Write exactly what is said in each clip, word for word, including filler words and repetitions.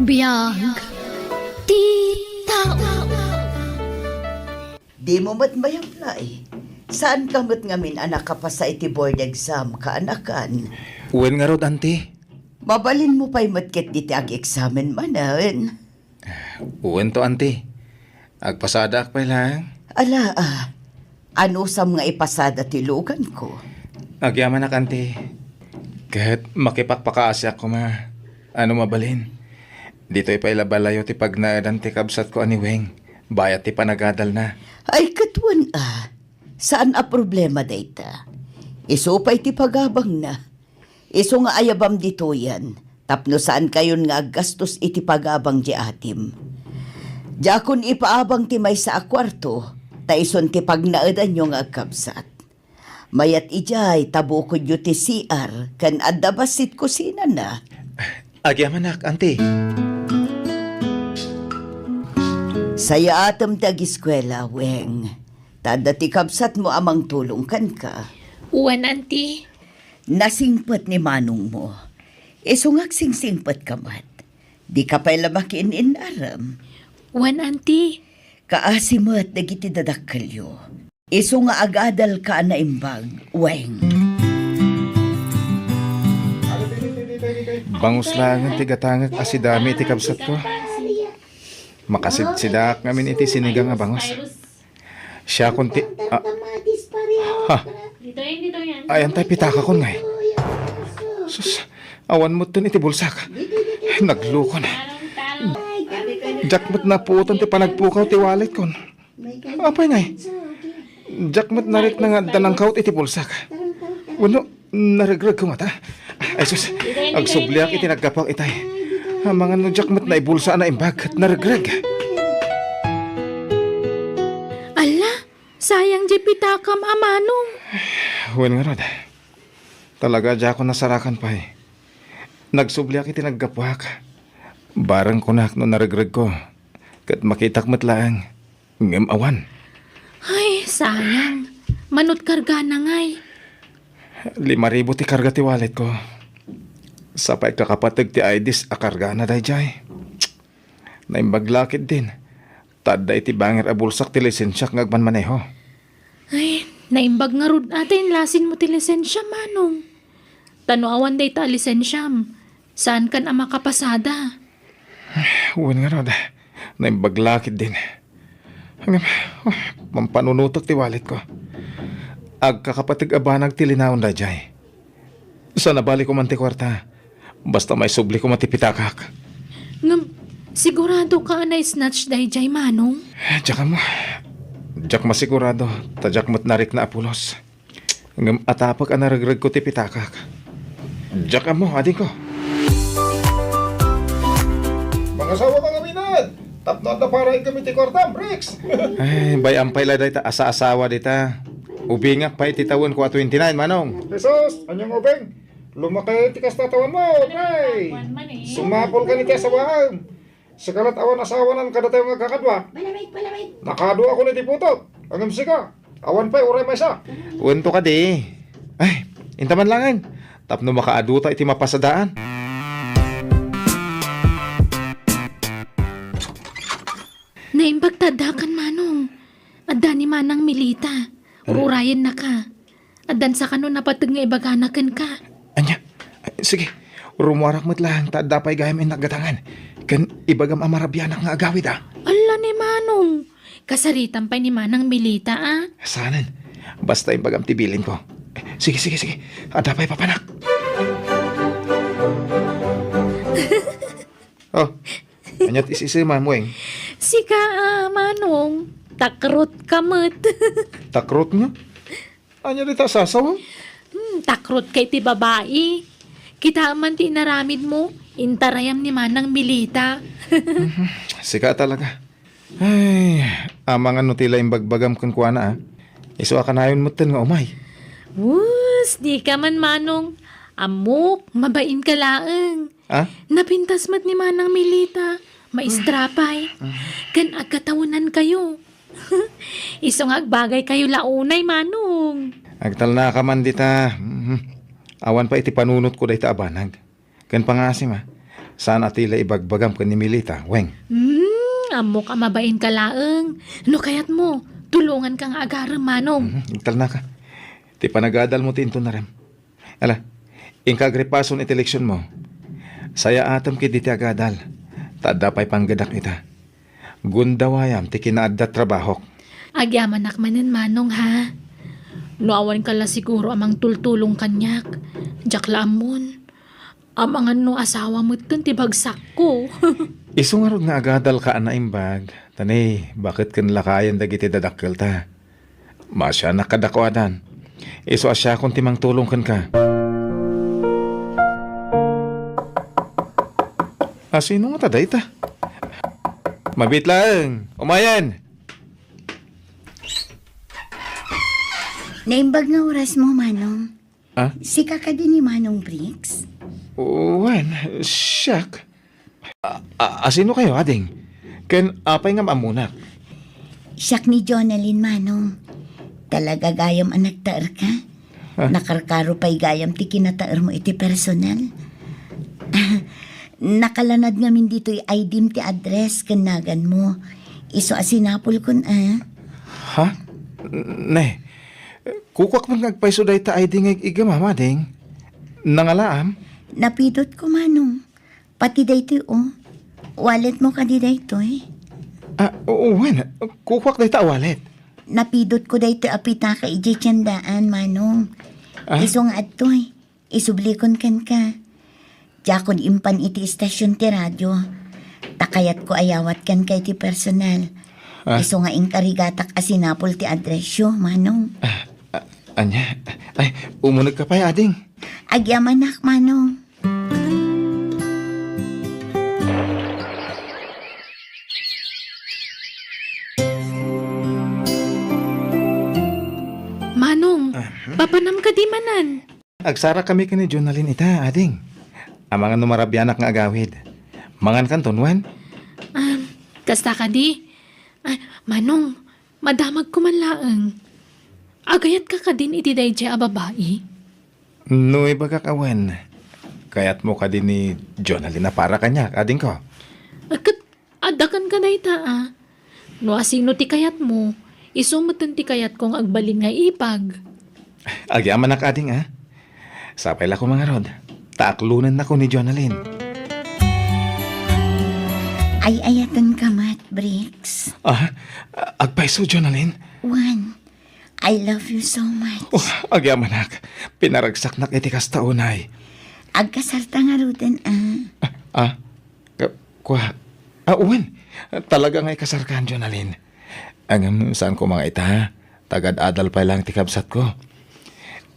Biag ti tao. Dimo met ma-apply. Saanka met ngamin a nakapasa iti board exam, kaanakan? Wen ngarud, Auntie. Mabalinmo pay met ketdi ti ag-examen manen. Wen to, Auntie. Agpasadaak pay laeng. Ala, a. Anusam nga ipasada ti luganko? Agyamanak, Auntie. Ket makipakpakaasiak koma. A no mabalin, ditoy pay la balayo ti pagnaedan ti kabsatko a ni Weng, bayat ti panagadalna. Ay, ket wen a. Saan a problema dayta. Isu pay ti pagabangna. Isu nga ayabam ditoyen, tapno saankayon nga aggastos iti pagabang ti atim. Diakon ipaabang ti maysa a kuarto, ta isun ti pagnaedanyo nga agkabsat. Mayat idiay, ta bukodyo ti C R, ken adda bassit kusinana. Agyamanak, Auntie. Sayaatem ti agiskuela, Weng. Ta adda ti kabsatmo a mangtulong kenka. Wen, Auntie. Nasingpet ni manongmo. Isu nga agsingsingpetka met. Dika pay la makiin-inarem. Wen, Auntie. Kaasi met dagiti dadakkelyo. Isu nga agadalka a naimbag, Weng. Bangus laengen ti gatangek a sidami iti kabsatko. Makasidsidaak ngamin iti sinigang a bangus. Siakon ti, ah, ha? Dito yan, dito yan. Ay, antay pitakakon ngay. Sus, awan met iti bulsak. Naglukon. Diak met napuotan ti panagpukaw ti waletkon. Apay ngay? Diak met narikna nga adda nangkaut iti bulsak. Wenno, naregregko ngata? Ay, sus, agsubliak iti naggapuak itay. Amangan no diak met naibulsa a naimbag ket naregreg. Alla, sayang diay pitakam a manong. Wen ngarud. Talaga, diakon nasarakan pay. Nagsubliak iti naggapuak. Bareng kunak no naregregko. Ket makitak met laeng. Ngem awan. Ay, sayang. Manut kargana ngay? Lima ribu ti karga ti walletko. Sapay kakapateg ti I Ds a kargana daydiay. Naimbag la ketdin. Ta adda iti bangir a bulsak ti lisensiak nga agmanmaneho. Ay, naimbag ngarud a ta inlasinmo ti lisensia, manong. Ta no awan dayta a lisensiam, saankan a makapasada. Wen ngarud, naimbag la ketdin. Ngem, pampanunotek ti walletko. Agkakapateg a banag ti linaon daydiay. Sa nabali ko man ti kuarta, basta maisubli ko man ti pitakak. Ngem, sigurado ka a na-snatch daydiay, manong? Diak ammo. Diak masigurado, ta diak met narikna a pulos. Ngem atapek a naregregko ti pitakak. Diak ammo, adingko. Mangasawa ka ngamin, tapno adda para inkami ti kuartam, Rex. Ay, bay-am pay la dayta, asa-asawa dita. Ubingak pay ti tawenko a twenty-nine, manong. Jesus, anian nga ubing? Lumakay ti kasta tawenmo, pre. Sumapul ka ni ti asawaem. Sika lat awan asawanan kadatayo nga agkakadua. Malamig, malamig. Nakaduakon iti putot. Ngem sika, awan pay uray maysa. Wen to kadi. Ay, intaman laengen. Tapno makaaduta iti mapasadaan. Naimbag ta addakan, manong. Adda ni Manang Milita. Ururayennaka. Addan sa kano napateg nga ibagana kenka. Ania? Sige, rumuarak met laeng ta adda pay gayam innak gatangan. Ken ibagam a marabianak nga agawid, a. Alla ni manong. Kasaritam pay ni Manang Milita, a. Saanen. Basta ibagam ti bilinko. Sige, sige, sige. Adda pay papanak. Oh, ania ti is-isem, Mueng? Sika, a, manong. Takrot ka met. Takrot nga? Ania dita sasaw? Hmm, takrot ka iti babai. Kita man ti inaramidmo, intarayam ni Manang Milita. Sika talaga. Ay, amangan no ti la imbagbagam kenkuana, a. Isu a kanayon metten nga umay. Wus, dika man, manong. Ammok, mabain ka laeng. Ah? Napintas met ni Manang Milita. Maestra pay. Ken agkatawenankayo. Isu nga agbagaykayo la unay, manong. Agtalnaka man dita. Mhm. Awan pay iti panunotko dayta a banag. Ken pangasim, a. Saan a ti la ibagbagam ken ni Melita, Weng? Hmm, ammok a mabainka laeng. No kayatmo, tulonganka nga agarem, Manong. Mhm, agtalnaka. Ti panagadalmo ti inton narem. Ala, inka agripason iti leksionmo. Sayaatem ketdi ti agadal, ta adda pay panggedak ita. Gundawayam ti kinaadda trabahok. Agyamanak manen, Manong, ha? No awanka la siguro a mangtultulong kaniak, diak la ammon. Amangan no asawa metten ti bagsakko. Isu ngarud nga agadalka a naimbag, ta ni, baket ken lakayen dagiti dadakkelta. Maasianak kadakuada. Isu a siakon ti mangtulong kenka. Asino ngata dayta? Mabiit laeng, umayen! Naimbag nga orasmo, Manong. Ah? Sika kadi ni Manong Briggs? Wen, siak. A, a, asino kayo, ading? Ken apay nga maamunak? Siak ni Jonalyn, Manong. Talaga gayam a nagtaerka? Ah? Nakarkaro pay gayam ti kinataermo iti personal. Nakalanad ngamin ditoy I D-m ti address ken naganmo. Isu a sinapulkon, a. Ha? Ne, kukuak man nga agpayso dayta I D nga ig-igam, ading. Nangalaam? Napidotko, Manong. Pati daytoy, o. Walletmo kadi daytoy? Ah, oo, wen. Kukuak dayta a wallet. Napidotko daytoy a pitaka idiay tiendaan, Manong. Ah? Isu nga adtoy. Isublikon kenka. Diakon impan iti istasion ti radio. Ta kayatko a yawat kenka iti personal. Ah. Isu nga inkarigatak a sinapol ti adresyo, Manong. Ah, ah, ania? Ay, umunegka pay, ading. Agyamanak, Manong. Manong, ah, hmm? Papanam kadi manen? Agsarakami ken ni Jonalyn ita, ading. Amangan no marabianak nga agawid. Mangankanton, wen? Ah, kasta kadi? Ay, Manong, madamagko man laeng. Agayatka kadin iti daydiay a babai? No ibagak a wen, kayatmo kadi ni Jonalyn a para kaniak, adingko? Ket adda kenka dayta, a. No asino ti kayatmo, isu metten ti kayatko nga agbalin nga ipag. Agyamanak, ading, a. Sapay la koma ngarud, ta aklonennako ni Jonalyn. Ay-ayatenka met, Briggs. Ah, agpayso, Jonalyn? Wen, I love you so much. Oh, agyamanak. Pinaragsaknak iti kasta unay. Agkasarta ngaruden, a. Ah, ah. Ka-, kua. Ah, wen. Talaga nga ikasarkan, Jonalyn. Ngem saan koma nga ita, tagad-adal pay laeng ti kabsatko.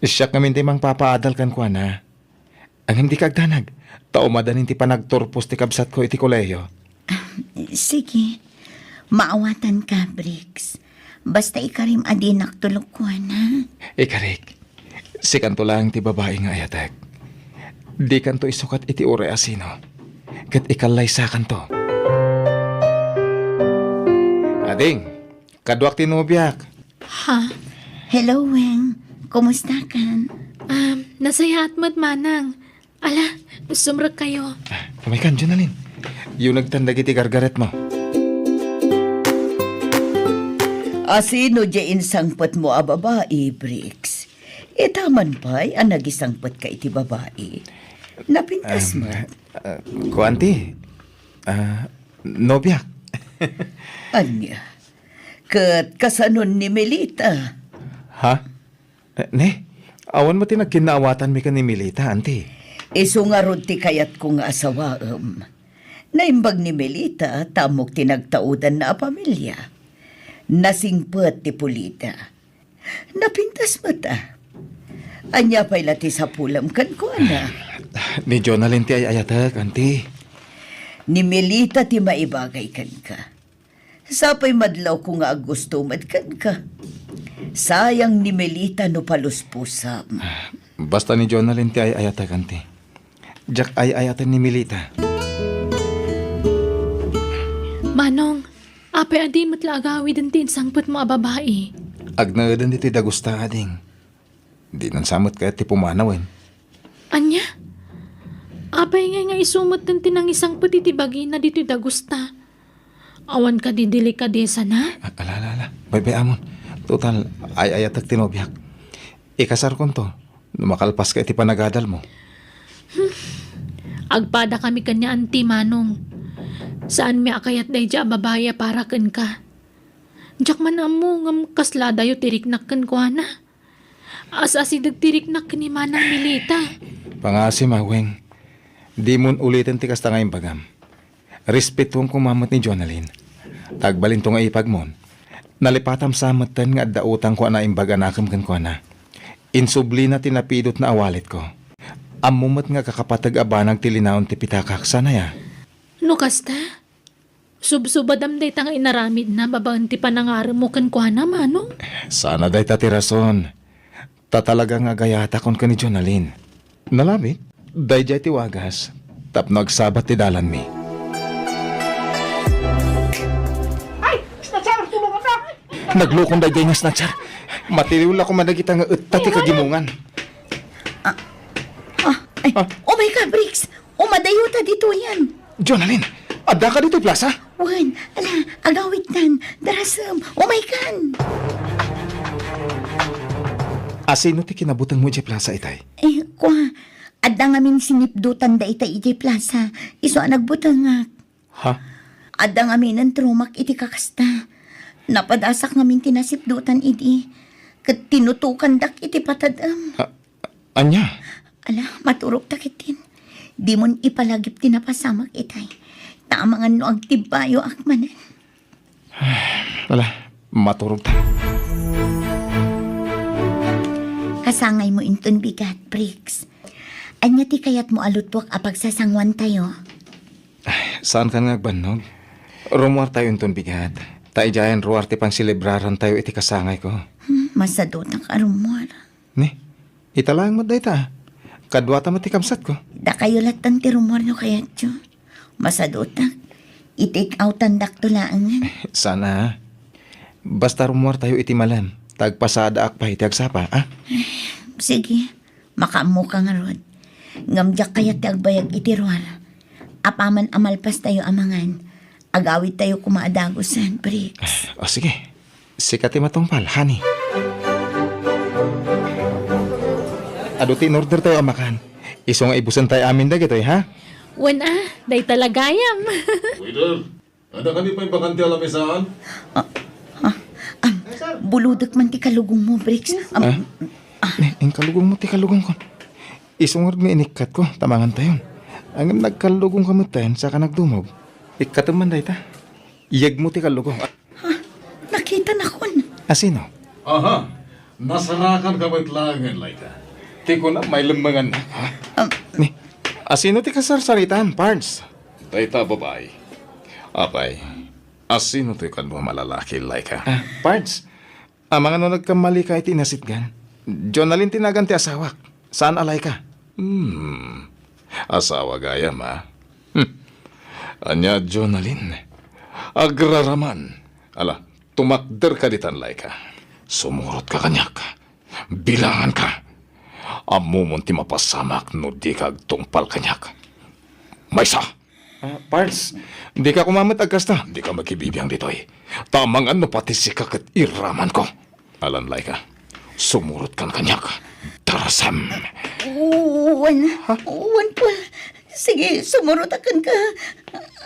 Siak ngamin ti mangpapaadal kenkuana. Ngem dika agdanag, ta umadanin ti panagturpos ti kabsatko iti kolehiyo. Ah, sige. Maawatanka, Briggs. Basta ikarim a dinak tulokkuana. Ikarik, sikanto laeng ti babai nga ayatek. Dikanto isukat iti uray a sino, ket ikallaysakanto. Ading, kaduak ti nobiak. Ha? Hello, Weng. Kumustakan? Um, nasayaat met, Manang. Ala, sumrekkayo. Ah, umaykan, Jonalyn. Yunegtan dagiti gargaretmo. Asino diay insangpetmo a babai, Briggs? Ita man pay a nagisangpetka iti babai. Napintas met. Ah, kuan ti, ah, nobiak. Ania? Ket kasanon ni Melita? Ha? Eh, ne, awan met ti nagkinnaawatanmi ken ni Melita, anti. Isu ngarud ti kayatko nga asawaem. Naimbag ni Melita, ta ammok ti nagtaudanna a pamilia. Nasingpet ti pulida. Napintas met, a. Ania pay la ti sapulem kenkuana? Ni Jonalyn ti ay-ayatek, anti. Ni Melita ti maibagay kenka. Sapay madlawko nga aggusto met kenka. Sayang ni Melita no paluspusam. Basta ni Jonalyn ti ay-ayatek, anti. Diak ay-ayaten ni Melita. Manong, apay a di met la agawiden ti insangpetmo a babai? Agnaeden ditoy dagusta, ading. Dinan sa met kayat ti pumanawen. Ania? Apay ngay nga isu metten ti nangisangpet iti bagina ditoy dagusta? Awan kadi delikadesana? A-, ala, ala, ala. Baybay-amon. Total, ay-ayatek ti nobiak. Ikasarkonto, no makalpaska iti panagadalmo. Agpadakami ken ni Auntie, Manong. Saanmi a kayat daydiay a babai a para kenka. Diak man ammo ngem kasladayo ti riknak kenkuana. As-asideg ti riknak ken ni Manang Milita. Pangaasim, Weng. Dimon uliten ti kasta nga imbagam. Respetuem koma met ni Jonalyn. Ta agbalinto nga ipagmon, nalipatam sa metten nga adda utangko a naimbag a nakem kenkuana. Insublina ti napidotna a walletko. Ammo met nga kakapateg a banag ti linaon ti pitakak, saan aya? No kasta, subsubadam dayta nga inaramidna babaen ti panangaremmo kenkuana, Manong? Saan a dayta ti rason. Ta talaga nga agayatakon ken ni Jonalyn. Nalabit, daydiay ti wagas tapno agsabat ti dalanmi. Ay! Snatcher! Tulungan na! Naglukon daydiay nga snatcher. Matiliw la koma dagita nga etta ti kagimongan. Ah, ay, Ah. Umay ka, Briggs. Umadayo ta ditoyen. Jonalyn, addaka ditoy plaza? Wen, ala, agawidtan. Darasem, umaykan. Asino ti kinabutengmo idiay plaza, itay? Eh, kua, adda ngamin sinipdutanda itay idiay plaza. Isu a nagbutengak. Ha? Adda ngaminen ti rumak iti kakasta. Napadasak ngamin ti nasipdutan idi. Ket tinutokandak iti patadem. A-, ania? Ala, maturogta ketdin. Dimon ipalagip ti napasamak itay. Ta amangan no agtibbayoak manen. Ala, maturogta. Kasangaymo inton bigat, Briggs. Ania ti kayatmo a luttuak a pagsasanguantayo? Ay, saankan nga agbannog. Rummuartayo inton bigat. Ta idiayen ruar ti panselebrarantayo iti kasangayko. Hmm, masadutak a rummuar. Ni, ita laeng met dayta. Kaduata met ti kabsatko. Dakayo lattan ti rummuar no kayatyo. Masadutak. I-take outandakto laengen. Sana. Basta rummuartayo iti malem. Ta agpasadaak pay iti agsapa, a? Sige. Makaammoka ngarud. Ngem diak kayat ti agbayag iti ruar. Apaman a malpastayo a mangan, agawidtayo koma a dagusen, Briggs. Ah, o, sige. Sika ti matungpal, honey. Adu ti in-ordertayo a makan. Isu nga ibusentayo amin dagitoy, ha? Wen a, dayta la gayam. Waiter, adda kadi pay bakante a lamesaan? Ah, ah, am, bulodek man ti kalugongmo, Briggs. Am, Ah? ah. Ni, inkalugongmo ti kalugongko. Isu ngarud nga inikkatko, ta mangantayon. Ngem nagkallugongka metten, saka nagdumog. Ikkatem man dayta. Yegmo ti kallugong. Ha? Nakitanakon. Asino? Aha. Nasarakanka met laengen, Laika. Ti kunam, mailemmengannak, ha? Um, Ni, asino ti kasarsaritam, Pards? Dayta a babai. Apay, asino toy kaduam a lalaki, Laika? Ah, Pards, amangan no nagkammalika iti inasitgan. Jonalyn ti nagan ti asawak. Saan a Laika? Hmm. Asawa gayam, a? Hmm. Ania, Jonalyn? Agraraman. Ala, tumakderka ditan, Laika. Sumurotka kaniak. Bilanganka. Ammomon ti mapasamak no dika agtungpal kaniak. Maysa! Ah, Pards, dika koma met agkasta. Dika makibibiang ditoy. Ta amangan no pati sika ket iramanko. Alan, Laika. Sumurotkan kaniak. Darasem. Wen, Ha? wen, Paul. Sige, sumurotak kenka.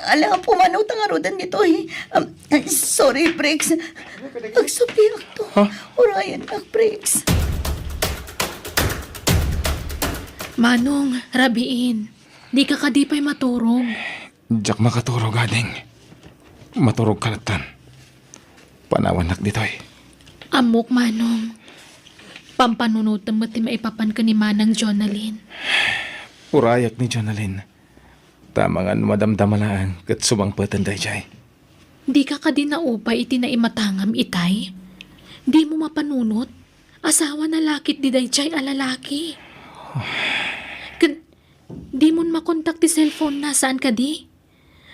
Ala, pumanawta ngaruden ditoy. Um, sorry, Briggs. Agsubliakto. Ha? Urayennak, Briggs. Manong, rabiin. Dika kadi pay maturog? Diak makaturog, ading. Maturogka lattan. Panawannak ditoy. Ammok, Manong. Pampanunotem met ti maipapan ken ni Manang Jonalyn. Urayak ni Jonalyn. Ta amangan no madamdama laeng ket sumangpeten daydiay. Dika kadi naupay iti naimatangam itay? Dimo mapanunot? Asawana la ketdi daydiay a lalaki. Ken dimon makontak ti cellphone-na, saan kadi?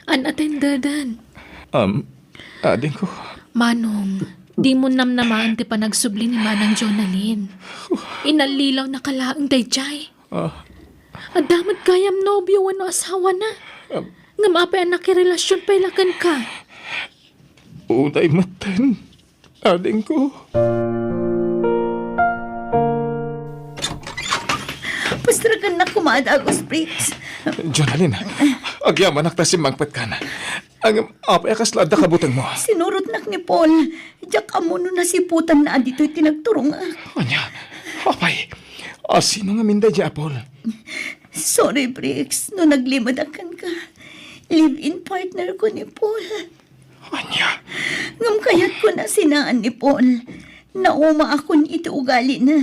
Unattended-en. Um, adingko. Manong, dimon namnamaen ti panagsubli ni Manang Jonalyn. Inallilawnaka laeng daydiay. Ah. Adda met gayam nobio wenno asawana. Am- Ngem apay a nakirelasion pay la kenka? Uday metten, adingko. Pastrakennak koma a dagus, Briggs. Jonalyn, agyamanak ta simmangpetkan. Ngem apay a kasla adda kabutengmo? Sinurotnak ni Paul. Diak ammo no nasiputanna a ditoy ti nagturongak. Ania? Apay? A, sino ngamin daydiay a Paul? Sorry, Briggs, no naglimedak kenka. Live-in partner ko ni Paul. Ania? Ngem kayatko a sinaan ni Paul. Naumaakon iti ugalina.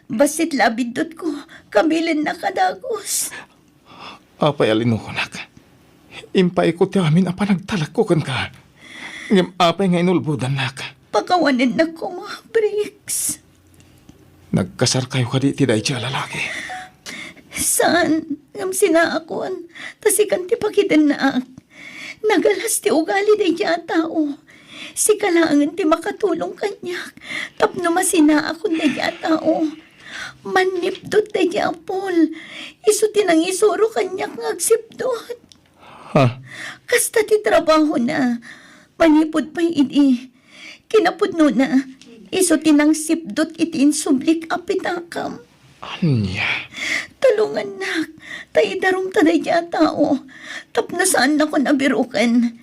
Bassit la a biddutko, kabilennak a dagus. Apay a linukonak? Impaayko ti amin a panagtalekko kenka. Ngem apay nga inulbodannak? Pakawanennak koma, Briggs. Nagkasarkayo kadi iti daydiay a lalaki? Saan, ngem sinaakon, ta sikan ti pakidennaak. Nagalas ti ugali daydiay a tao. Sika laengen ti makatulong kaniak tapno masinaakon daydiay a tao. Mannipdut daydiay a Paul. Isu ti nangisuro kaniak nga agsipdut. Ha? Kasta ti trabahona. Manipud pay idi, kinapudnona, isu ti nangsipdut iti insublik a pitakam. Ania? Tulongannak, ta idarumta daydiay a tao, tapno saannakon a biroken.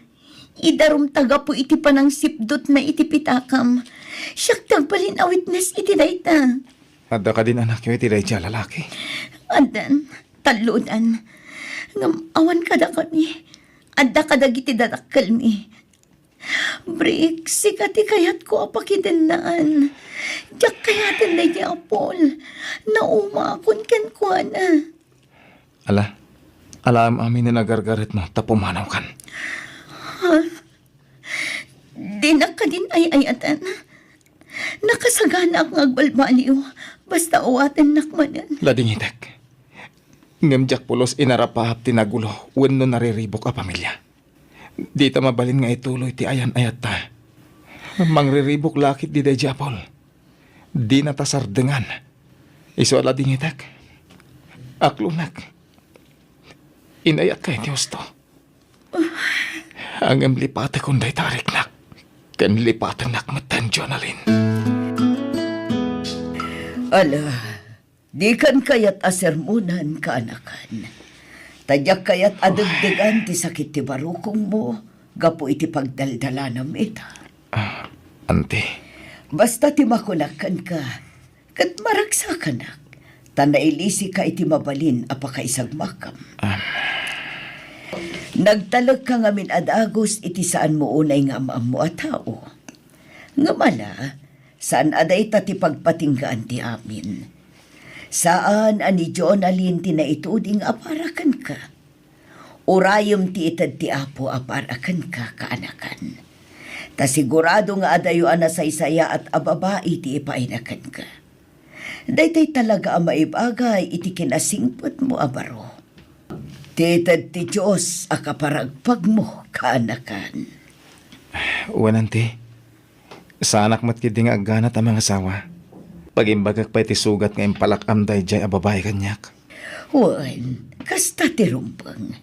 Idarumta gapu iti panangsipdutna iti pitakam. Siak ti agbalin a witness iti dayta. Adda kadin anakyo iti daydiay a lalaki? Addan, tallodan. Ngem awan kadakami. Adda kadagiti dadakkelmi. Briggs, sika ti kayatko a pakidennaan. Diak kayaten daydiay a Paul. Naumaakon kenkuana. Ala, alaem amin a nagargaretmo ta pumanawkan. Ha? Dinak kadin ay-ayatan. Nakasaganaak nga agbalbaliw, basta awatennak manen. Ladingitek. Ngem diak pulos inarapaap ti nagulo wenno nariribuk a pamilia. Dita mabalin nga ituloy ti ayan-ayatta. Mangriribuk la ketdi daydiay a Paul. Dinata sardengan. Isu a ladingitek. Aklonek. Inayatka iti husto. Ngem lipatekon dayta a riknak. Ken lipatennak metten, Jonalyn. Ala, dikan kayat a sermonan, kaanakan. Ta diak kayat a degdegan ti sakit ti barukongmo gapu iti pagdaldalanam ita. Ah, Auntie. Basta ti makunak kenka, ket maragsakanak, ta nailisika iti mabalin a pakaisagmakam. Ah. Nagtalekka ngamin a dagus iti saanmo unay nga am-ammo a tao. Ngem ala, saan a dayta ti pagpatinggaan ti amin. Saan a ni Jonalyn ti naituding a para kenka. Urayem ti ited ti Apo a para kenka, kaanakan. Ta sigurado nga adayo a nasaysayaat a babai ti ipaayna kenka. Daytoy talaga a maibagay iti kinasingpetmo a baro. Ti ited ti Dios a kaparagpagmo, kaanakan. Wen, Auntie. Saanak met ketdi nga agganat a mangasawa. Pagimbagak pay ti sugat nga impalak-am daydiay a babai kaniak. Wen, kasta ti rumbeng.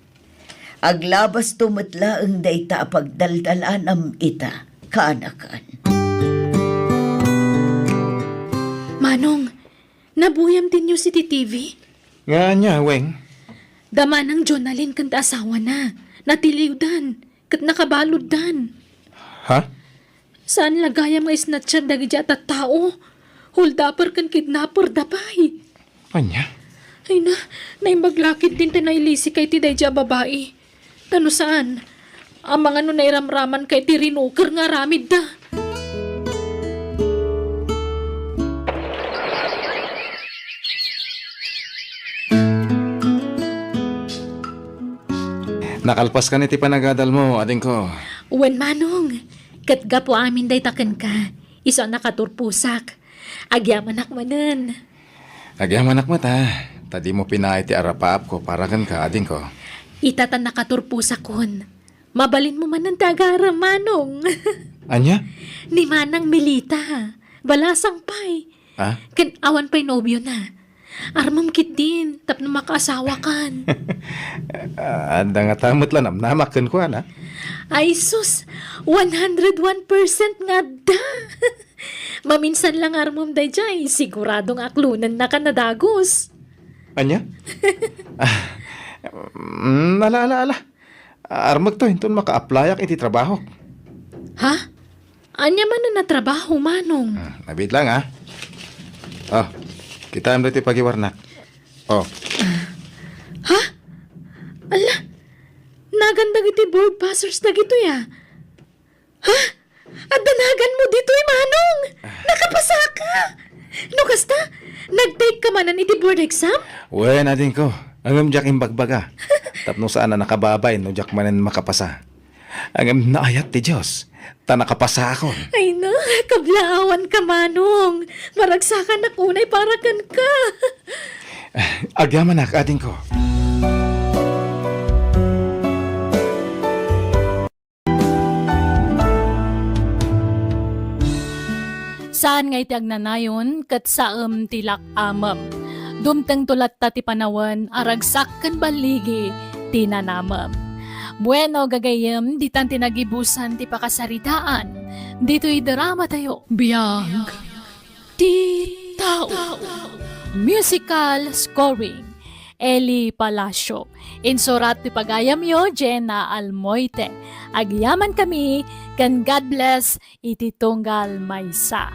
Aglabasto met laeng dayta a pagdaldalanam ita, kaanakan. Manong, nabuyam ti news iti T V? Nga ania, Weng? Da manang Jonalyn ken ta asawana. Natiliwdan, ket nakabaluddan. Ha? Saan la gayam nga isnatcher dagiti a tattao. Holdaper ken kidnapper da pay. Ania? Ay na, naimbag la ketdin ta nailisika iti daydiay a babai. Ta no saan, amangan no nairamramanka iti rinuker nga aramidda. Nakalpaskan iti panagadalmo, adingko. Wen, Manong. Ket gapu amin dayta kenka, isu a nakaturposak. Agyamanak manen. Agyamanak met, a, ta dimo pinaay ti arapaapko para kenka, adingko. Ita ta nakaturposakon. Mabalinmo manen ti agarem, Manong. Ania? Ni Manang Melita. Balasang pay. Ah? Ken awan pay nobiona. Armem ketdin tapno makaasawakan. Adda ngata met la namnamak kenkuana. Ay sus, one hundred one percent nga adda. Maminsan lang armem daydiay, siguradong aklonennaka a dagus. Ania? Ah, mm, ala, ala, ala. Armekto inton maka-applyak iti trabahok. Ha? Ania manen a trabaho, Manong? Hmm, abit lang, ha? Oh, kitaem ditoy pagiwarnak. Oh. Ha? Ala, nagan dagiti board passers dagitoy, a. Ha? Adda naganmo ditoy, Manong? Nakapasaka! No kasta, nag-take ka manen iti board exam? Wen, adingko. Ngem diak imbagbaga. Tapno saan a nakababay no diak manen makapasa. Ngem naayat ti Dios, ta nakapasakon. Ay na, kablaawanka, Manong. Maragsakanak unay para kenka. Agyamanak, adingko. Saan nga iti agnanayon ket saem ti lak-amem. Dumtengto latta ti panawen a ragsak ken balligi ti nanamem. Bueno, gagayyem, ditan ti nagibusan ti pakasaritaan ditoy dramatayo. Biag ti tao. Musical scoring, Eli Palacio. Insurat ti pagayamyo, Jenna Almoite. Agyamankami, ken God bless iti tunggal maysa.